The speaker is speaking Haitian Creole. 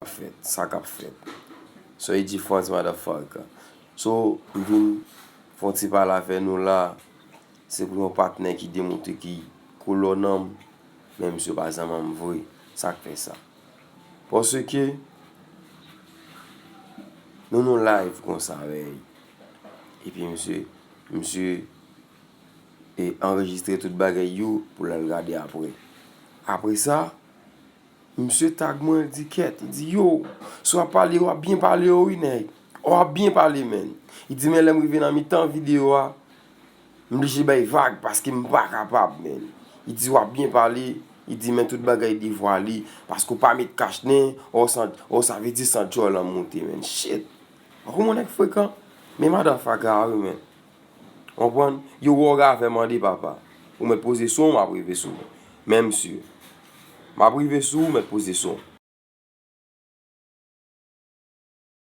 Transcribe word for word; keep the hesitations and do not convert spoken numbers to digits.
Fèt, sa k ap fèt. So, e di Frantz motherfucker. So, m vin fè yon ti pale avè nou la. Se pou yon patnè ki demontre ki kolò nan m, men misye pa zanmi m vre. Sa k fè sa? Paske nou nan live konsa, wey. Epi misye, misye e anrejistre tout bagay yo pou l al gade apre. Apre sa, misye tag mwen, li di, kèt, li di, yo, si w ap pale, w ap byen pale, wi, nèg. W ap byen pale, menn. Li di, men lè m rive nan mitan videyo a, m blije bay vag paske m pa kapab, menn. Li di, w ap byen pale, li di, men tout bagay devwale, paske w pa met kach nen, o, san, o, sa vle di san djòl an moute, menn. Shit. Ou konprann nèg frekan? Men motherfucker a, wi, menn. Konprann? Yo wè w gavè mande, papa. Ou mèt poze sou w, m ap rive sou w. Men misye. M ap rive sou w, ou mèt poze sou w.